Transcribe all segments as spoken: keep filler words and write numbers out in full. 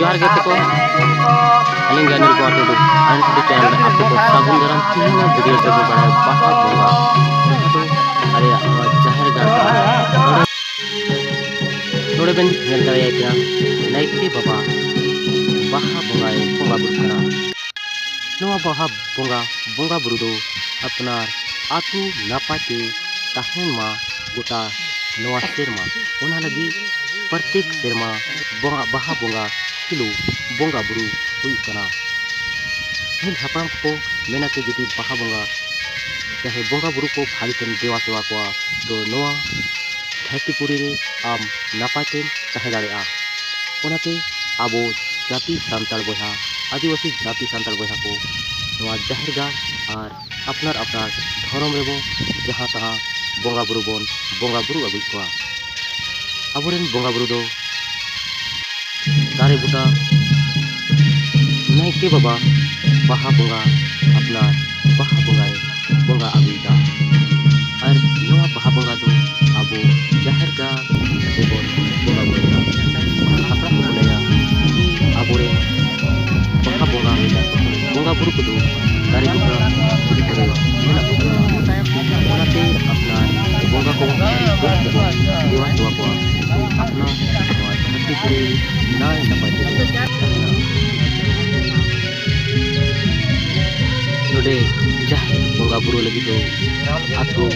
ᱡᱚᱦᱟᱨ ᱜᱮ ᱛᱟᱠᱚ, ᱟᱹᱞᱤᱧ ᱜᱮ ᱟᱹᱱᱤᱞ ᱠᱩᱢᱟᱨ ᱴᱩᱰᱩ᱾ ᱟᱹᱱᱤᱞ ᱴᱩᱰᱩ ᱪᱮᱱᱮᱞ ᱨᱮ ᱟᱯᱮ ᱠᱚ ᱥᱟᱹᱜᱩᱱ ᱫᱟᱨᱟᱢ᱾ ᱛᱮᱦᱮᱧ ᱨᱮᱱᱟᱜ ᱵᱷᱤᱰᱤᱭᱳ ᱫᱚ ᱵᱟᱲᱟᱭᱟ ᱵᱟᱦᱟ ᱵᱚᱸᱜᱟ, ᱡᱟᱦᱟᱸ ᱫᱚ ᱟᱞᱮᱭᱟᱜ ᱱᱚᱣᱟ ᱡᱟᱦᱮᱨ ᱜᱟᱲ ᱠᱟᱱᱟ᱾ ᱱᱚᱰᱮ, ᱱᱚᱰᱮ ᱵᱮᱱ ᱧᱮᱞ ᱫᱟᱲᱮᱭᱟᱭ ᱠᱟᱱᱟ ᱱᱟᱭᱠᱮ ᱵᱟᱵᱟ ᱵᱟᱦᱟ ᱵᱚᱸᱜᱟᱭ ᱵᱚᱸᱜᱟ ᱵᱩᱨᱩᱜ ᱠᱟᱱᱟ᱾ ᱱᱚᱣᱟ ᱵᱟᱦᱟ ᱵᱚᱸᱜᱟ, ᱵᱚᱸᱜᱟ ᱵᱩᱨᱩ ᱫᱚ ᱟᱯᱱᱟᱨ ᱟᱹᱛᱩ ᱱᱟᱯᱟᱭ ᱛᱮ ᱛᱟᱦᱮᱱ ᱢᱟ ᱜᱚᱴᱟ ᱱᱚᱣᱟ ᱥᱮᱨᱢᱟ᱾ ᱚᱱᱟ ᱞᱟᱹᱜᱤᱫ ᱯᱨᱚᱛᱮᱠ ᱥᱮᱨᱢᱟ ᱵᱚᱸᱜᱟ, ᱵᱟᱦᱟ ᱵᱚᱸᱜᱟ ᱦᱤᱞᱳᱜ ᱵᱚᱸᱜᱟ ᱵᱩᱨᱩ ᱦᱩᱭᱩᱜ ᱠᱟᱱᱟ᱾ ᱯᱟᱹᱦᱤᱞ ᱦᱟᱯᱲᱟᱢ ᱠᱚᱠᱚ ᱢᱮᱱᱟ ᱠᱤ ᱡᱩᱫᱤ ᱵᱟᱦᱟ ᱵᱚᱸᱜᱟ ᱡᱟᱦᱟᱸᱭ ᱵᱚᱸᱜᱟ ᱵᱩᱨᱩ ᱠᱚ ᱵᱷᱟᱜᱮ ᱛᱮᱢ ᱫᱮᱵᱟ ᱥᱮᱵᱟ ᱠᱚᱣᱟ, ᱛᱚ ᱱᱚᱣᱟ ᱫᱷᱟᱹᱨᱛᱤ ᱯᱩᱨᱤ ᱨᱮ ᱟᱢ ᱱᱟᱯᱟᱭ ᱛᱮᱢ ᱛᱟᱦᱮᱸ ᱫᱟᱲᱮᱭᱟᱜᱼᱟ᱾ ᱚᱱᱟᱛᱮ ᱟᱵᱚ ᱡᱟᱹᱛᱤ ᱥᱟᱱᱛᱟᱲ ᱵᱚᱭᱦᱟ, ᱟᱹᱫᱤᱵᱟᱹᱥᱤ ᱡᱟᱹᱛᱤ ᱥᱟᱱᱛᱟᱲ ᱵᱚᱭᱦᱟ ᱠᱚ ᱱᱚᱣᱟ ᱡᱟᱦᱮᱨ ᱜᱟᱲ ᱟᱨ ᱟᱯᱱᱟᱨ ᱟᱯᱱᱟᱨ ᱫᱷᱚᱨᱚᱢ ᱨᱮᱵᱚ ᱡᱟᱦᱟᱸ ᱛᱟᱦᱟᱸ ᱵᱚᱸᱜᱟ ᱵᱩᱨᱩ ᱵᱚᱱ ᱵᱚᱸᱜᱟ ᱵᱩᱨᱩ ᱟᱹᱜᱩᱭᱮᱫ ᱠᱚᱣᱟ᱾ ᱟᱵᱚᱨᱮᱱ ᱵᱚᱸᱜᱟ ᱵᱩᱨᱩ ᱫᱚ ᱫᱟᱨᱮ ᱵᱩᱴᱟᱹ ᱱᱟᱭᱠᱮ ᱵᱟᱵᱟ ᱵᱟᱦᱟ ᱵᱚᱸᱜᱟ, ᱟᱯᱱᱟᱨ ᱵᱟᱦᱟ ᱵᱚᱸᱜᱟᱭ ᱵᱚᱸᱜᱟ ᱟᱹᱜᱩᱭᱮᱫᱟ᱾ ᱟᱨ ᱱᱚᱣᱟ ᱵᱟᱦᱟ ᱵᱚᱸᱜᱟ ᱫᱚ ᱟᱵᱚ ᱡᱟᱦᱮᱨ ᱜᱟᱲ ᱨᱮᱵᱚᱱ ᱵᱚᱸᱜᱟ ᱵᱩᱨᱩᱭᱮᱫᱟ᱾ ᱦᱟᱯᱲᱟᱢ ᱠᱚᱠᱚ ᱞᱟᱹᱭᱟ ᱠᱤ ᱟᱵᱚᱨᱮᱱ ᱵᱟᱦᱟ ᱵᱚᱸᱜᱟ, ᱵᱚᱸᱜᱟ ᱵᱩᱨᱩ ᱠᱚᱫᱚ ᱫᱟᱨᱮ ᱵᱩᱴᱟᱹ ᱵᱩᱴᱟᱹ ᱨᱮ ᱢᱮᱱᱟᱜ ᱠᱚᱣᱟ᱾ ᱚᱱᱟᱛᱮ ᱟᱯᱱᱟᱨ ᱵᱚᱸᱜᱟ ᱠᱚ ᱵᱮᱥ ᱛᱮᱵᱚᱱ ᱫᱮᱵᱟ ᱥᱮᱵᱟ ᱠᱚᱣᱟ᱾ ᱟᱯᱱᱟᱨ ᱱᱚᱣᱟ ᱫᱷᱟᱹᱨᱛᱤ ᱯᱩᱨᱤ ᱱᱟᱭ ᱱᱟᱯᱟᱭ ᱛᱮᱵᱚᱱ ᱛᱟᱦᱮᱱᱟ᱾ ᱱᱚᱰᱮ ᱡᱟᱦᱮᱨ ᱵᱚᱸᱜᱟ ᱵᱩᱨᱩ ᱞᱟᱹᱜᱤᱫ ᱫᱚ ᱟᱹᱛᱩ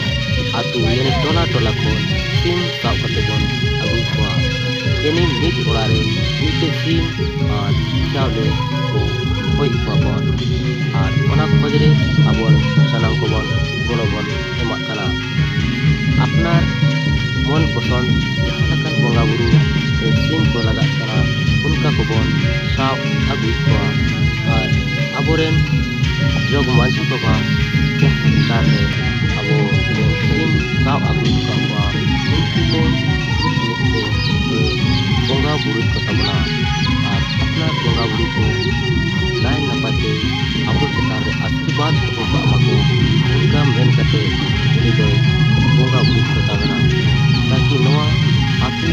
ᱟᱹᱛᱩ, ᱭᱟᱱᱤ ᱴᱚᱞᱟ ᱴᱚᱞᱟ ᱠᱷᱚᱱ ᱥᱤᱢ ᱥᱟᱵ ᱠᱟᱛᱮ ᱵᱚᱱ ᱟᱹᱜᱩᱭᱮᱫ ᱠᱚᱣᱟ᱾ ᱭᱟᱱᱤ ᱢᱤᱫ ᱚᱲᱟᱜ ᱨᱮ ᱢᱤᱫᱴᱮᱡ ᱥᱤᱢ ᱟᱨ ᱪᱟᱣᱞᱮ ᱠᱚ ᱠᱷᱚᱡ ᱠᱚᱣᱟ ᱵᱚᱱ, ᱟᱨ ᱚᱱᱟ ᱠᱷᱚᱡ ᱨᱮ ᱟᱵᱚ ᱥᱟᱱᱟᱢ ᱠᱚᱵᱚᱱ ᱜᱚᱲᱚ ᱵᱚᱱ ᱮᱢᱟᱜ ᱠᱟᱱᱟ᱾ ᱟᱯᱱᱟᱨ ᱢᱚᱱ ᱯᱚᱥᱚᱱᱫ ᱡᱟᱦᱟᱸ ᱞᱮᱠᱟᱱ ᱵᱚᱸᱜᱟ ᱵᱩᱨᱩ ᱨᱮ ᱥᱤᱢ ᱠᱚ ᱞᱟᱜᱟᱜ ᱠᱟᱱᱟ, ᱚᱱᱠᱟ ᱠᱚᱵᱚᱱ ᱥᱟᱵ ᱟᱹᱜᱩᱭᱮᱫ ᱠᱚᱣᱟ᱾ ᱟᱨ ᱟᱵᱚᱨᱮᱱ ᱡᱚᱜᱽ ᱢᱟᱹᱡᱷᱤ ᱵᱟᱵᱟ ᱡᱟᱦᱟᱸ ᱞᱮᱠᱟ ᱨᱮ ᱟᱵᱚ ᱨᱮᱱ ᱥᱤᱢ ᱥᱟᱵ ᱟᱹᱜᱩ ᱟᱠᱟᱫ ᱠᱚᱣᱟ, ᱩᱱᱠᱩ ᱠᱚ ᱢᱤᱫ ᱢᱤᱫ ᱛᱮ ᱵᱚᱸᱜᱟ ᱵᱩᱨᱩᱭᱮᱫ ᱠᱚ ᱛᱟᱵᱚᱱᱟ᱾ ᱟᱨ ᱟᱯᱱᱟᱨ ᱵᱚᱸᱜᱟ ᱵᱩᱨᱩ ᱠᱚ ᱱᱟᱭ ᱱᱟᱯᱟᱭ ᱛᱮ ᱟᱵᱚ ᱪᱮᱛᱟᱱ ᱨᱮ ᱟᱥᱤᱨᱵᱟᱫᱽ ᱠᱚ ᱮᱢᱟᱜ ᱢᱟᱠᱚ, ᱚᱱᱠᱟ ᱢᱮᱱ ᱠᱟᱛᱮ ᱩᱱᱤ ᱫᱚᱭ ᱵᱚᱸᱜᱟ ᱵᱩᱨᱩ ᱠᱚ ᱛᱟᱵᱚᱱᱟ, ᱛᱟᱠᱤ ᱱᱚᱣᱟ ᱟᱹᱛᱩ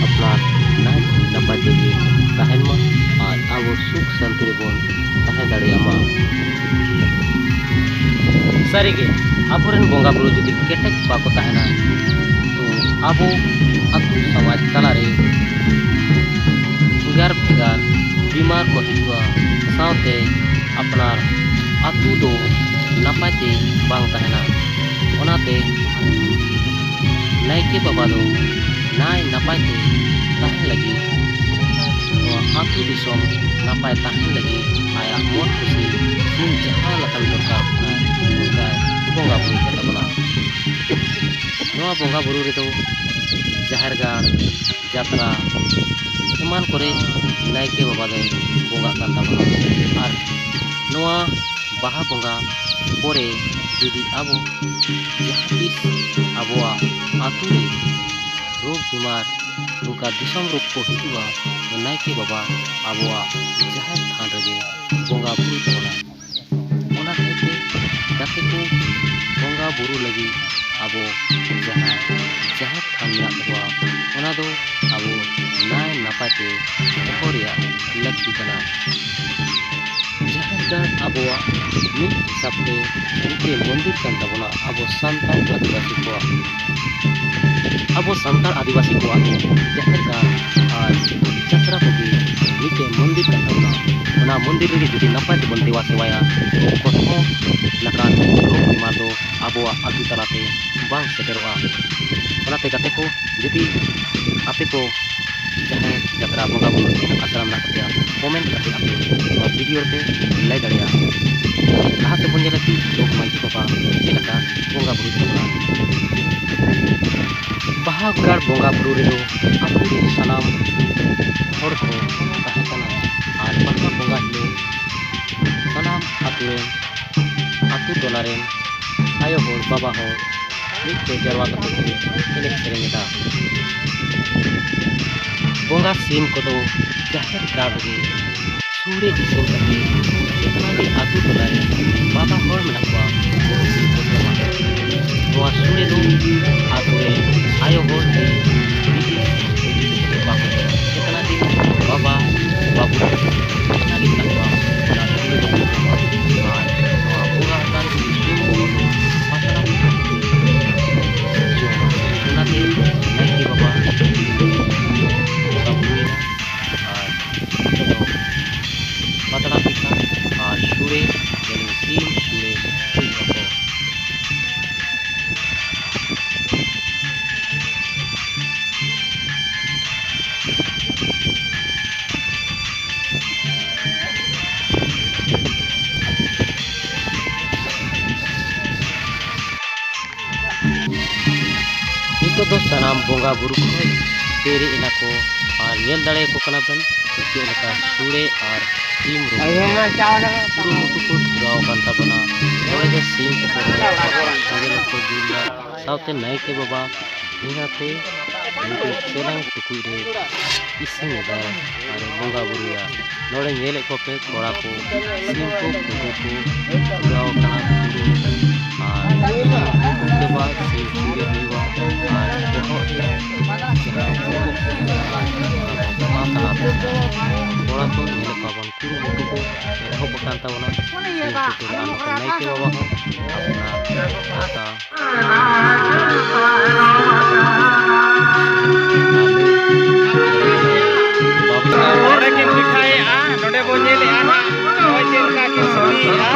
ᱟᱯᱱᱟᱨ ᱱᱟᱭ ᱱᱟᱯᱟᱭ ᱛᱮᱜᱮ ᱛᱟᱦᱮᱱ ᱢᱟ᱾ ᱥᱟᱹᱨᱤᱜᱮ, ᱟᱵᱚᱨᱮᱱ ᱵᱚᱸᱜᱟ ᱵᱩᱨᱩ ᱡᱩᱫᱤ ᱠᱮᱴᱮᱡ ᱵᱟᱠᱚ ᱛᱟᱦᱮᱱᱟ, ᱛᱚ ᱟᱵᱚ ᱟᱹᱛᱩ ᱥᱚᱢᱟᱡᱽ ᱛᱟᱞᱟᱨᱮ ᱵᱷᱮᱜᱟᱨ ᱵᱷᱮᱜᱟᱨ ᱵᱤᱢᱟᱨ ᱠᱚ ᱦᱤᱡᱩᱜᱼᱟ, ᱥᱟᱶᱛᱮ ᱟᱯᱱᱟᱨ ᱟᱹᱛᱩ ᱫᱚ ᱱᱟᱯᱟᱭ ᱛᱮ ᱵᱟᱝ ᱛᱟᱦᱮᱱᱟ᱾ ᱚᱱᱟᱛᱮ ᱱᱟᱭᱠᱮ ᱵᱟᱵᱟ ᱫᱚ ᱱᱟᱭ ᱱᱟᱯᱟᱭ ᱛᱮ ᱛᱟᱦᱮᱱ ᱞᱟᱹᱜᱤᱫ, ᱱᱚᱣᱟ ᱟᱹᱛᱩ ᱫᱤᱥᱚᱢ ᱱᱟᱯᱟᱭ ᱛᱟᱦᱮᱱ ᱞᱟᱹᱜᱤᱫ ᱟᱭᱟᱜ ᱢᱚᱱ ᱠᱩᱥᱤ ᱥᱤᱢ ᱡᱟᱦᱟᱸ ᱞᱮᱠᱟᱱ ᱫᱚᱨᱠᱟᱨ ᱠᱟᱱᱟ, ᱚᱱᱠᱟᱭ ᱵᱚᱸᱜᱟ ᱵᱩᱨᱩᱭ ᱠᱟᱱ ᱛᱟᱵᱚᱱᱟ᱾ ᱱᱚᱣᱟ ᱵᱚᱸᱜᱟ ᱵᱩᱨᱩ ᱨᱮᱫᱚ ᱡᱟᱦᱮᱨ ᱜᱟᱲ, ᱡᱟᱛᱨᱟ ᱮᱢᱟᱱ ᱠᱚᱨᱮ ᱱᱟᱭᱠᱮ ᱵᱟᱵᱟ ᱫᱚᱭ ᱵᱚᱸᱜᱟᱜ ᱠᱟᱱ ᱛᱟᱵᱚᱱᱟ᱾ ᱟᱨ ᱱᱚᱣᱟ ᱵᱟᱦᱟ ᱵᱚᱸᱜᱟ ᱯᱚᱨᱮ ᱡᱩᱫᱤ ᱟᱵᱚ ᱡᱟᱦᱟᱸ ᱛᱤᱥ ᱟᱵᱚᱣᱟᱜ ᱟᱹᱛᱩ ᱨᱮ ᱨᱳᱜᱽ ᱵᱤᱢᱟᱨ ᱱᱚᱝᱠᱟ ᱫᱤᱥᱚᱢ ᱨᱳᱜᱽ ᱠᱚ ᱦᱤᱡᱩᱜᱼᱟ, ᱱᱟᱭᱠᱮ ᱵᱟᱵᱟ ᱟᱵᱚᱣᱟᱜ ᱡᱟᱦᱮᱨ ᱛᱷᱟᱱ ᱨᱮᱜᱮ ᱵᱚᱸᱜᱟ ᱵᱩᱨᱩᱭ ᱛᱟᱵᱚᱱᱟ᱾ ᱚᱱᱟ ᱠᱷᱟᱹᱛᱤᱨ ᱛᱮ ᱜᱟᱛᱮ ᱠᱚ, ᱵᱚᱸᱜᱟ ᱵᱩᱨᱩ ᱞᱟᱹᱜᱤᱫ ᱟᱵᱚ ᱡᱟᱦᱟᱸ ᱡᱟᱦᱮᱨ ᱛᱷᱟᱱ ᱢᱮᱱᱟᱜ ᱛᱟᱵᱚᱱᱟ, ᱚᱱᱟ ᱫᱚ ᱟᱵᱚ ᱱᱟᱭ ᱱᱟᱯᱟᱭ ᱛᱮ ᱫᱚᱦᱚ ᱨᱮᱭᱟᱜ ᱞᱟᱹᱠᱛᱤ ᱠᱟᱱᱟ᱾ ᱡᱟᱦᱮᱨ ᱜᱟᱲ ᱟᱵᱚᱣᱟᱜ ᱢᱤᱫ ᱦᱤᱥᱟᱹᱵ ᱛᱮ ᱢᱤᱫᱴᱮᱱ ᱢᱚᱱᱫᱤᱨ ᱠᱟᱱ ᱛᱟᱵᱚᱱᱟ, ᱟᱵᱚ ᱥᱟᱱᱛᱟᱲ ᱟᱹᱫᱤᱵᱟᱹᱥᱤ ᱠᱚᱣᱟᱜ᱾ ᱟᱵᱚ ᱥᱟᱱᱛᱟᱲ ᱟᱹᱫᱤᱵᱟᱹᱥᱤ ᱠᱚᱣᱟᱜ ᱫᱚ ᱡᱟᱦᱮᱨ ᱜᱟᱲ ᱟᱨ ᱡᱟᱛᱨᱟ ᱠᱚᱜᱮ ᱢᱤᱫᱴᱮᱱ ᱢᱚᱱᱫᱤᱨ ᱠᱟᱱ ᱛᱟᱵᱚᱱᱟ᱾ ᱚᱱᱟ ᱢᱚᱱᱫᱤᱨ ᱨᱮᱜᱮ ᱡᱩᱫᱤ ᱱᱟᱯᱟᱭ ᱛᱮᱵᱚᱱ ᱫᱮᱵᱟ ᱥᱮᱵᱟᱭᱟ, ᱠᱚᱛᱷᱚ ᱞᱮᱠᱟᱱ ᱨᱳᱜᱽ ᱵᱤᱢᱟᱨ ᱫᱚ ᱟᱵᱚᱣᱟᱜ ᱟᱹᱛᱩ ᱛᱟᱞᱟᱛᱮ ᱵᱟᱝ ᱥᱮᱴᱮᱨᱚᱜᱼᱟ᱾ ᱚᱱᱟᱛᱮ ᱜᱟᱛᱮ ᱠᱚ, ᱡᱩᱫᱤ ᱟᱯᱮ ᱠᱚ ᱡᱟᱦᱮᱨ ᱡᱟᱛᱨᱟ ᱵᱚᱸᱜᱟ ᱵᱩᱨᱩ ᱛᱤᱱᱟᱹᱜ ᱟᱥᱨᱟ ᱢᱮᱱᱟᱜ ᱛᱟᱯᱮᱭᱟ, ᱠᱚᱢᱮᱱᱴ ᱠᱟᱛᱮ ᱟᱯᱮ ᱱᱚᱣᱟ ᱵᱷᱤᱰᱤᱭᱳ ᱨᱮᱯᱮ ᱞᱟᱹᱭ ᱫᱟᱲᱮᱭᱟᱜᱼᱟ᱾ ᱞᱟᱦᱟ ᱥᱮᱫ ᱵᱚᱱ ᱧᱮᱞᱟ ᱠᱤ ᱡᱚᱜᱽ ᱢᱟᱹᱡᱷᱤ ᱵᱟᱵᱟ ᱪᱮᱫ ᱞᱮᱠᱟ ᱵᱚᱸᱜᱟ ᱵᱩᱨᱩ ᱛᱟᱵᱚᱱᱟ᱾ ᱵᱟᱦᱟ ᱜᱟᱲ ᱵᱚᱸᱜᱟ ᱵᱩᱨᱩ ᱨᱮᱫᱚ ᱟᱹᱛᱩ ᱨᱮᱱ ᱥᱟᱱᱟᱢ ᱦᱚᱲ ᱠᱚ ᱛᱟᱦᱮᱸ ᱠᱟᱱᱟ ᱟᱨ ᱵᱟᱦᱟ ᱵᱚᱸᱜᱟ ᱦᱤᱞᱳᱜ ᱥᱟᱱᱟᱢ ᱟᱹᱛᱩ ᱨᱮᱱ, ᱟᱹᱛᱩ ᱴᱚᱞᱟ ᱨᱮᱱ ᱟᱭᱳ ᱦᱚᱲ, ᱵᱟᱵᱟ ᱦᱚᱲ ᱢᱤᱫ ᱛᱮ ᱡᱟᱨᱣᱟ ᱠᱟᱛᱮ ᱠᱚ ᱮᱱᱮᱡ ᱥᱮᱨᱮᱧ ᱮᱫᱟ᱾ ᱵᱚᱸᱜᱟ ᱥᱤᱢ ᱠᱚᱫᱚ ᱡᱟᱦᱮᱨ ᱜᱟᱲ ᱨᱮᱜᱮ ᱥᱩᱨᱮ ᱤᱥᱤᱱ ᱠᱟᱛᱮ ᱡᱚᱛᱚ ᱜᱮ ᱟᱹᱛᱩ ᱴᱚᱞᱟ ᱨᱮ ᱵᱟᱵᱟ ᱦᱚᱲ ᱢᱮᱱᱟᱜ ᱠᱚᱣᱟ, ᱩᱱᱠᱩ ᱠᱚ ᱡᱚᱢᱟ᱾ ᱱᱚᱣᱟ ᱥᱩᱨᱮ ᱫᱚ ᱟᱹᱛᱩ ᱨᱮ ᱟᱭᱳ ᱦᱚᱲ ᱜᱮ ᱵᱤᱫᱮᱥ ᱵᱟᱠᱚ ᱡᱚᱢᱟ᱾ ᱡᱚᱛᱚᱱᱟᱜ ᱜᱮ ᱵᱟᱵᱟ, ᱵᱟᱹᱵᱩ ᱡᱚᱛᱚᱱᱟᱜ ᱜᱮ ᱢᱮᱱᱟᱜ ᱠᱚᱣᱟ, ᱚᱱᱟ ᱥᱩᱨᱮ ᱫᱚ ᱠᱚ ᱡᱚᱢᱟ᱾ ᱥᱟᱱᱟᱢ ᱵᱚᱸᱜᱟ ᱵᱩᱨᱩ ᱠᱚ ᱯᱮᱨᱮᱡ ᱮᱱᱟ ᱠᱚ ᱟᱨ ᱧᱮᱞ ᱫᱟᱲᱮᱭᱟᱠᱚ ᱠᱟᱱᱟ ᱵᱮᱱ ᱪᱮᱫ ᱞᱮᱠᱟ ᱥᱩᱲᱮ ᱟᱨ ᱥᱤᱢ ᱨᱩᱢ ᱠᱩᱨᱩᱢᱩᱴᱩ ᱠᱚ ᱫᱷᱩᱨᱟᱹᱣ ᱟᱠᱟᱱ ᱛᱟᱵᱚᱱᱟ᱾ ᱱᱚᱰᱮ ᱫᱚ ᱥᱤᱢ ᱠᱚᱠᱚ ᱨᱚᱦᱚᱭ ᱠᱚᱣᱟ, ᱥᱩᱲᱮ ᱠᱚᱠᱚ ᱡᱤᱞᱟ, ᱥᱟᱶᱛᱮ ᱱᱟᱭᱠᱮ ᱵᱟᱵᱟ ᱱᱤᱦᱟᱹᱛᱮ ᱢᱤᱫᱴᱤᱡ ᱪᱮᱞᱟᱝ ᱴᱩᱠᱩᱡ ᱨᱮ ᱤᱥᱤᱱ ᱮᱫᱟᱭ ᱟᱨ ᱵᱚᱸᱜᱟ ᱵᱩᱨᱩᱭᱟ᱾ ᱱᱚᱰᱮ ᱧᱮᱞᱮᱫ ᱠᱚᱯᱮ ᱠᱚᱲᱟ ᱠᱚ ᱥᱤᱢ ᱠᱚ ᱠᱩᱰᱩ ᱠᱚ ᱫᱷᱩᱨᱟᱹᱣ ᱟᱠᱟᱱᱟ ᱠᱩᱰᱩ ᱟᱨ ᱩᱱᱠᱩ ᱛᱮ ᱵᱟ ᱥᱤᱢ ᱥᱩᱲᱮ ᱦᱩᱭᱩᱜᱼᱟ ᱟᱨ ᱮᱦᱚᱵ ᱡᱟᱦᱟᱸ ᱠᱚᱲᱟ ᱠᱚ ᱧᱮᱞᱮᱫ ᱠᱚᱣᱟ ᱵᱚᱱ ᱠᱩᱨᱩᱢᱩᱴᱩ ᱠᱚ ᱮᱦᱚᱵ ᱟᱠᱟᱱ ᱛᱟᱵᱚᱱᱟ᱾ ᱥᱤᱢ ᱠᱚ ᱛᱩᱞ ᱟᱨ ᱱᱩᱠᱩ ᱱᱟᱭᱠᱮ ᱵᱟᱵᱟ ᱦᱚᱸ ᱟᱯᱱᱟᱨ ᱯᱟᱦᱴᱟ ᱱᱚᱰᱮ ᱠᱤᱱ ᱯᱤᱴᱷᱟᱭᱮᱜᱼᱟ, ᱱᱚᱰᱮ ᱵᱚ ᱧᱮᱞᱮᱜᱼᱟ ᱦᱟᱸᱜ, ᱱᱚᱜᱼᱚᱭ ᱪᱮᱫ ᱞᱮᱠᱟ ᱠᱤᱱ ᱥᱟᱰᱮᱭᱮᱜᱼᱟ᱾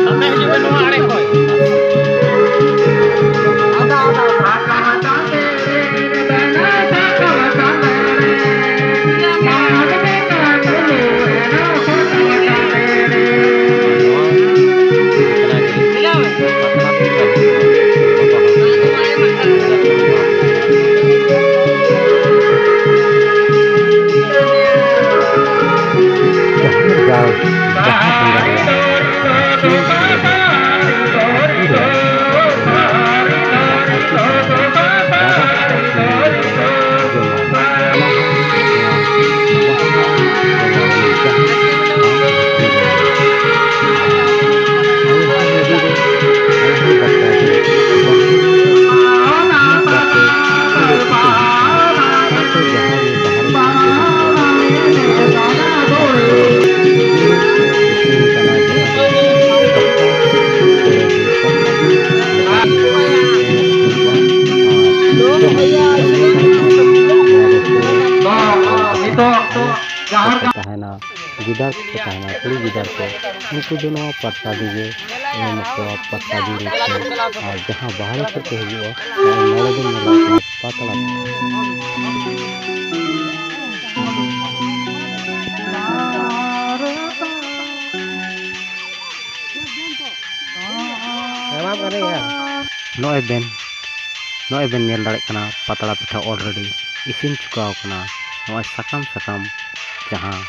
ᱱᱚᱰᱮ ᱦᱤᱡᱩᱜ ᱢᱮ ᱱᱚᱣᱟ ᱟᱲᱮ ᱠᱷᱚᱱ᱾ ᱡᱟᱦᱮᱨ ᱜᱟᱲ ᱵᱟᱦᱟ ᱵᱚᱸᱜᱟ ᱨᱮᱭᱟᱜ ᱥᱤᱢ ᱥᱩᱲᱟᱹ ᱫᱚ ᱟᱹᱛᱩ ᱨᱮ ᱟᱹᱛᱩ ᱥᱟᱱᱛᱟᱲ ᱵᱟᱵᱟ ᱥᱤᱢ ᱠᱚ ᱡᱚᱢᱟ᱾ ᱚᱱᱟ ᱦᱚᱸ ᱱᱚᱣᱟ ᱵᱟᱦᱟ ᱵᱚᱸᱜᱟ ᱨᱮ ᱡᱟᱦᱮᱨ ᱜᱟᱲ ᱵᱷᱤᱛᱤᱨ ᱨᱮ ᱟᱭᱳ ᱦᱚᱸ ᱢᱟᱹᱡᱷᱤ ᱨᱮ, ᱟᱭᱳ ᱦᱚᱸ ᱵᱟᱠᱷᱨᱟ ᱨᱮ ᱵᱟᱦᱟ ᱵᱚᱸᱜᱟ ᱨᱮ ᱥᱩᱲᱟᱹ ᱯᱤᱴᱷᱟᱹ ᱦᱩᱭᱩᱜ ᱠᱟᱱᱟ᱾ ᱥᱟᱶᱛᱮ ᱡᱟᱦᱟᱸ ᱜᱮ ᱵᱟᱦᱟ ᱨᱮ ᱥᱤᱢ ᱠᱚ ᱦᱩᱭᱩᱜ ᱠᱟᱱᱟ, ᱤᱥᱤᱱ ᱠᱟᱱᱟ, ᱡᱟᱦᱟᱸ ᱫᱚ ᱫᱟᱠᱟ ᱯᱚᱨᱮ ᱫᱚ ᱥᱟᱠᱨᱟᱛ ᱞᱮᱠᱟᱛᱮ ᱮᱱᱮᱡ ᱦᱩᱭᱩᱜᱼᱟ᱾ ᱟᱨ ᱡᱚᱢ ᱦᱩᱭᱩᱜᱼᱟ᱾ ᱱᱚᱣᱟ ᱫᱚ ᱥᱩᱨ ᱱᱤᱛᱚᱜ ᱡᱟᱦᱟᱸ ᱠᱚᱠᱚ ᱛᱟᱦᱮᱱᱟ, ᱜᱤᱫᱟᱹᱨ ᱠᱚᱠᱚ ᱛᱟᱦᱮᱱᱟ, ᱠᱩᱲᱤ ᱜᱤᱫᱟᱹᱨ ᱠᱚ, ᱩᱱᱠᱩ ᱫᱚ ᱱᱚᱣᱟ ᱯᱟᱴᱟᱵᱤ ᱜᱮ ᱮᱢ ᱟᱠᱚᱣᱟ, ᱯᱟᱴᱟᱵᱤ ᱨᱩᱯ ᱛᱮ᱾ ᱟᱨ ᱡᱟᱦᱟᱸ ᱵᱟᱦᱨᱮ ᱠᱷᱚᱱ ᱠᱚ ᱦᱤᱡᱩᱜᱼᱟ, ᱱᱚᱰᱮ ᱫᱚ ᱧᱮᱞᱚᱜ ᱠᱟᱱᱟ ᱯᱟᱛᱲᱟ᱾ ᱱᱚᱜᱼᱚᱭ ᱵᱮᱱ, ᱱᱚᱜᱼᱚᱭ ᱵᱮᱱ ᱧᱮᱞ ᱫᱟᱲᱮᱭᱟᱜ ᱠᱟᱱᱟ, ᱯᱟᱛᱲᱟ ᱯᱤᱴᱷᱟᱹ already ᱤᱥᱤᱱ ᱪᱩᱠᱟᱣ ᱟᱠᱟᱱᱟ᱾ ᱱᱚᱜᱼᱚᱭ ᱥᱟᱠᱟᱢ ᱥᱟᱠᱟᱢ ᱡᱟᱦᱟᱸ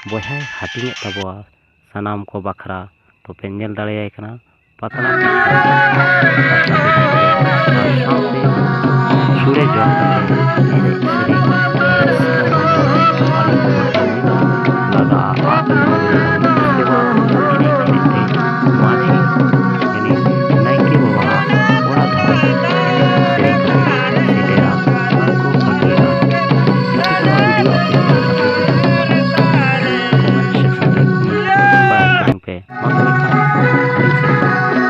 ᱵᱚᱭᱦᱟᱭ ᱦᱟᱹᱴᱤᱧᱮᱫ ᱛᱟᱵᱚᱣᱟ, ᱥᱟᱱᱟᱢ ᱠᱚ ᱵᱟᱠᱷᱨᱟ ᱛᱚᱯᱮ ᱧᱮᱞ ᱫᱟᱲᱮᱭᱟᱭ ᱠᱟᱱᱟ᱾ ᱯᱟᱛᱲᱟ ᱯᱤᱴᱷᱟᱹ ᱟᱨ ᱥᱟᱶᱛᱮ ᱥᱩᱲᱮ ᱡᱚᱢ ᱠᱟᱛᱮ ᱮᱱᱮᱡ ᱥᱮᱨᱮᱧ ᱨᱟᱹᱥᱠᱟᱹ ᱨᱚᱢᱚᱡᱽ ᱟᱹᱰᱤ ᱢᱚᱡᱽ ᱞᱟᱜᱟᱜᱼᱟ᱾ ᱩᱥᱠᱮ ᱵᱟᱫ ᱮᱱᱮᱡ ᱮᱱᱮᱡ ᱛᱮ ᱢᱟᱹᱡᱷᱤ ᱡᱟᱹᱱᱤᱡ ᱱᱟᱭᱠᱮ ᱵᱟᱵᱟᱣᱟᱜ ᱚᱲᱟᱜ ᱫᱷᱟᱹᱵᱤᱡ ᱮᱱᱮᱡ ᱥᱮᱨᱮᱧ ᱠᱟᱛᱮ ᱥᱮᱴᱮᱨᱟ ᱟᱨ ᱠᱚ ᱵᱷᱟᱹᱜᱤᱜᱼᱟ᱾ ᱡᱩᱫᱤ ᱱᱚᱣᱟ video ᱟᱯᱮ ᱪᱮᱫ ᱞᱮᱠᱟ ᱯᱮ ᱵᱩᱡᱷᱟᱹᱣ ᱠᱮᱫᱟ, comment section ᱨᱮ comment ᱵᱟᱲᱟᱭ ᱛᱟᱵᱚᱱ ᱯᱮ᱾ ᱢᱟ ᱛᱚᱵᱮ ᱠᱷᱟᱱ ᱟᱹᱞᱤᱧ ᱥᱮᱫ ᱠᱷᱚᱱ ᱡᱚᱦᱟᱨ᱾